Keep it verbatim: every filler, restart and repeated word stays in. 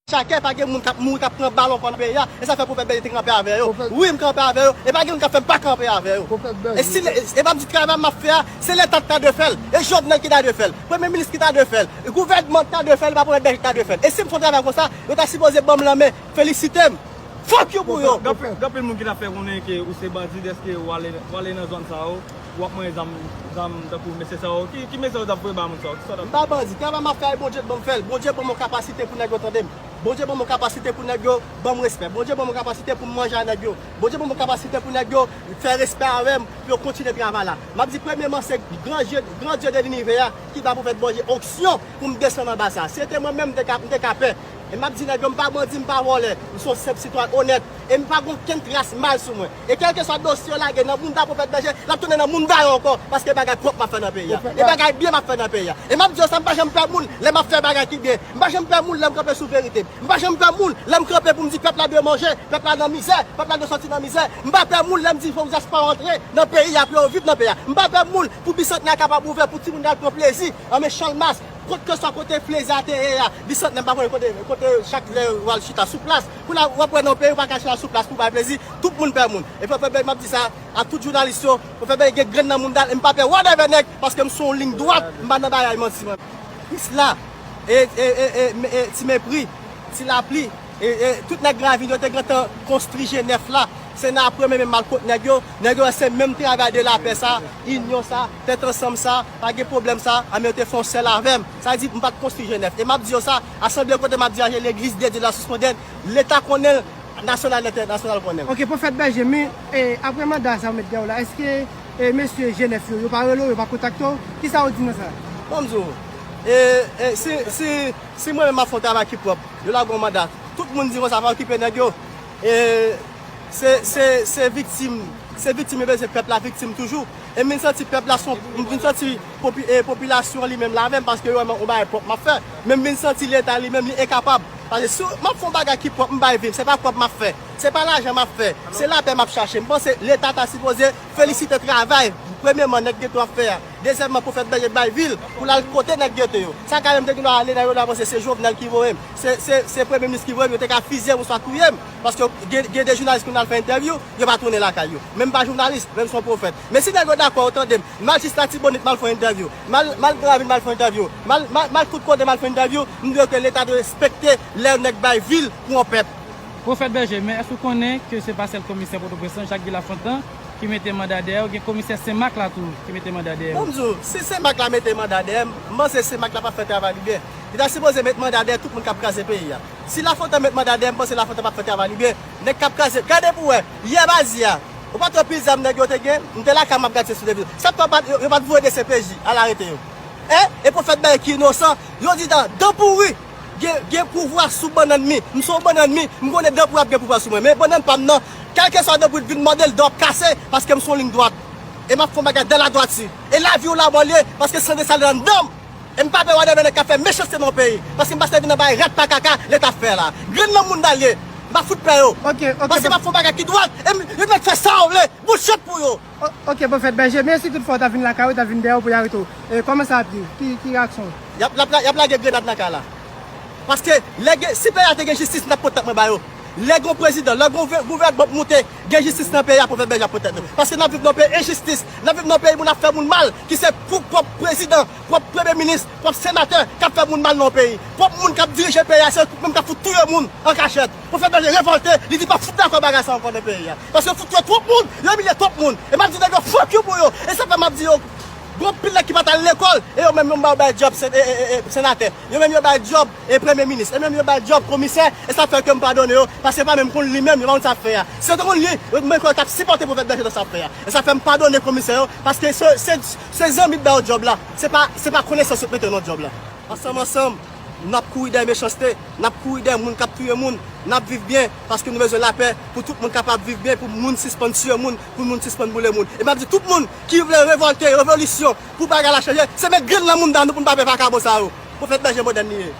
Chakè, pa gen moun k ap mouri, k ap pran balon kò nan peyi a. E sa fè Pwofèt Bèje te kanpe avè yo. Wi, m kanpe avè yo. E pa gen moun k ap fè m pa kanpe avè yo. E si, e m ap di travay m ap fè a, se Leta ki ta dwe fè l. E Jovenel ki ta dwe fè l. Premye minis ki ta dwe fè l. Gouvènman ki ta dwe fè l, e pa Pwofèt Bèje ki ta dwe fè l. E si m fè yon travay konsa, yo ta sipoze ban m lanmen, felisite m. Fuck you pou yo. Gen anpil, gen anpil moun ki ta fè konnen ke ou se bandi dèske w ale, w ale nan zòn sa yo, w ap manyen zam, zam tankou mesye sa yo. Ki, ki mesaj w t ap voye ba moun sa yo? Ki sa w t ap M pa bandi. Travay m ap fè a, Bondye ban m fè l. Bondye ban m yon kapasite pou nèg yo tande m. Bondye ban m yon kapasite pou nèg yo ban m respè. Bondye ban m yon kapasite pou m manje a nèg yo. Bondye ban m yon kapasite pou nèg yo fè respè avè m, pou yo kontinye travay la. M ap di premyeman, se gran Dye, gran Dye de linivè a ki ba Pwofèt Bondye onksyon pou m desann anba sa. Si se te mwen menm, m te ka, m te ka pè. E m ap di nèg yo, m pa bandi, m pa vòlè. M se yon senp sitwayen onèt. E m pa gen okenn tras mal sou mwen. E kèlkeswa dosye yo lage nan mounda Pwofèt Bèje, l ap tounen nan mounda yo ankò. Paske bagay pwòp m ap fè nan peyi a. E bagay byen m ap fè nan peyi a. E m ap di yo sa, m pa janm pè moun lè m ap fè bagay ki byen. M pa janm pè moun lè m kanpe sou verite m. M pa janm pè moun lè m kanpe pou m di pèp la dwe manje, pèp la nan mizè, pèp la dwe sòti nan mizè. M pa pè moun lè m di fòk dyaspora antre nan peyi a pou yo viv nan peyi a. M pa pè moun pou Bisantnè a kapab ouvè pou timoun yo al pran plezi an men Chalmas. Kot ke swa kote plezi a te ye a, Bisantnè m pa konnen kote, kote chak lè w al chita sou plas. Kounye a w ap wè nan peyi w pa ka chita sou plas pou bay plezi, tout moun pè moun. E Pwofèt Bèje, m ap di sa a tout jounalis yo, Pwofèt Bèje gen grenn nan mounda l, e m pa pè whatever nèg, paske m sou yon liy dwat, m pa nan bagay manti mwen. Krisla, e, e, e, e, e ti mepri, ti lapli, e, e tout nèg Gravin yo te gentan konstwi Jenèf la. Se nan aprè men, men m al kot nèg yo. Nèg yo wè se menm travay de lapè sa, inyon sa, tèt ansanm sa, pa gen pwoblèm sa, anben yo te fè yon sèl avè m. Sa vle di m pa t konstwi Jenèf. E m ap di yo sa, asanble kote m ap dirije, Legliz de Dye de la Source Mondaine, Leta konnen l, nasyonal entènasyonal konnen l. Ok, Pwofèt Bèje, men, e, aprè manda sa yo met dèyè w la, èske, e, mesye Jenèf yo, yo pa rele w, yo pa kontakte w? Kisa yo di nan sa? Bon, m di w, e, e, si, si, si mwen menm m ap fè yon travay ki pwòp, yo lage yon manda, tout moun di konsa, pa okipe nèg yo. E, Se, se, se viktim, se viktim yo bezwen, pèp la viktim toujou. E m vin santi pèp la son, m vin santi popi-, e, popilasyon an li menm la avè m, paske yo wè m, yon bagay pwòp m ap fè. Men m vin santi Leta li menm li enkapab. Paske si m ap fè yon bagay ki pwòp, m bay vi m, se pa pwòp m ap fè. Se pa lajan m ap fè. Se lapè m ap chache. M panse Leta ta sipoze felisite travay, premyeman, nèg geto ap fè a. Dezyèmman, Pwofèt Bèje bay vi l pou l al kote nèg geto yo. Sa ka menm te gen dwa ale nan yo la, panse se Jovenel ki voye m. Se, se, se premye minis ki voye m, yo te ka fizye m oswa touye m. Paske gen, gen de jounalis ki vin al fè entèvyou, yo pa tounen lakay yo. Men m pa jounalis, men m se yon pwofèt. Men si nèg yo dakò, yo tande m, m al jis Latibonit, m al fè yon entèvyou. M al, m al Gravin, m al fè yon entèvyou. M al, m al, m al tout kote, m al fè yon entèvyou. M dwe ke Leta dwe respekte lè yon nèg bay vi l pou yon pèp. Pwofèt Bèje, men èske w konnen ke se pa sèl komisè Pòtoprens lan, Jak Guy Lafontan, ki mete manda dèyè w, gen komisè Senmak la tou ki mete manda dèyè w? Bon, m di w, si Senmak la mete manda dèyè m, m panse Senmak la p ap fè travay li byen. Li ta sipoze met manda dèyè tout moun k ap kraze peyi a. Si Lafontan met manda dèyè m, m panse Lafontan p ap fè travay li byen. Nèg k ap kraze, gade pou w wè, yè maji a, ou pa t wè pil zam nèg yo te gen? M te lakay m ap gade se sou televizyon. Sa t fè yo pa t, yo, yo pa t voye de C P J al arete yo? Hein? E Pwofèt Bèje ki inosan, yo di dan, dan pouri gen, gen pouvwa sou bannann mi. M se yon bannann mi, m konnen dan pouri ap gen pouvwa sou mwen. Men bannann pa m nan, kèlkeswa dan pouri t vin mòde l, dan w ap kase, paske m se yon liy dwat. E m ap fè yon bagay dan ladwati. E lavi w lamò l ye, paske san de sal anndan m. E m pa pè whatever nèg k ap fè mechanste nan yon peyi. Paske m pa sèvi nan bagay rat pa kaka Leta ap fè la. Grenn nan mounda l ye. M pa fout pè yo. Ok, ok. Paske m ap fè yon bagay ki dwat. E m, yo mèt fè sa yo vle. Bullshit pou yo. O-, ok, Pwofèt Bèje, men si tout fwa yo ta vin lakay ou, yo ta vin dèyè w pou y arete w, e, kòman sa ap ye? Ki, ki reyaksyon w? Y ap, y ap, y ap lage grenad nan kay la. Paske lè gen, si peyi a te gen jistis, m t ap pot tèt mwen ba yo. Lè gen yon prezidan, lè gen yon gouvènman k moute, gen jistis nan peyi a, Pwofèt Bèje ap pot tèt nou. Paske n ap viv nan yon peyi enjistis, n ap viv nan yon peyi moun ap fè moun mal, ki se pou pwòp prezidan, pwòp premye minis, pwòp senatè k ap fè moun mal nan yon peyi. Pwòp moun k ap dirije peyi a, se yo menm k ap fout touye moun an kachèt. Pwofèt Bèje revòlte, li di pa fout dakò bagay sa ankò nan peyi a. Paske yo fout touye twòp moun, yo imilye twòp moun. E m ap di nèg yo fuck you pou yo. E sa fè m ap di yo, gen anpil nèg ki pa t al lekòl, e yo menm yo ba yo bay djòb sen-, e, e, e, e, senatè. Yo menm yo bay djòb, e, premye minis. E menm yo bay djòb komisè, e sa fè ke m padone yo, paske yo pa menm konn li menm, yo pa konn sa ap fè a. Si yo te konn li, yo menm yo t ap sipòte Pwofèt Bèje nan sa ap fè a. E sa fè m padone komisè yo, paske se, se, se zanmi k ba yo djòb la. Se pa, se pa konesans yo k mete yo nan djòb la. Ansanm, ansanm, n ap kouri dèyè mechanste, n ap kouri dèyè moun k ap touye moun, n ap viv byen, paske nou bezwen lapè pou tout moun kapab viv byen, pou moun sispann tiye moun, pou moun sispann boule moun. E m ap di tout moun ki vle revòlte, revolisyon, pou bagay la chanje, se met grenn nan mounda nou pou n pa pè vakabon sa yo. Pwofèt Bèje modèn li ye.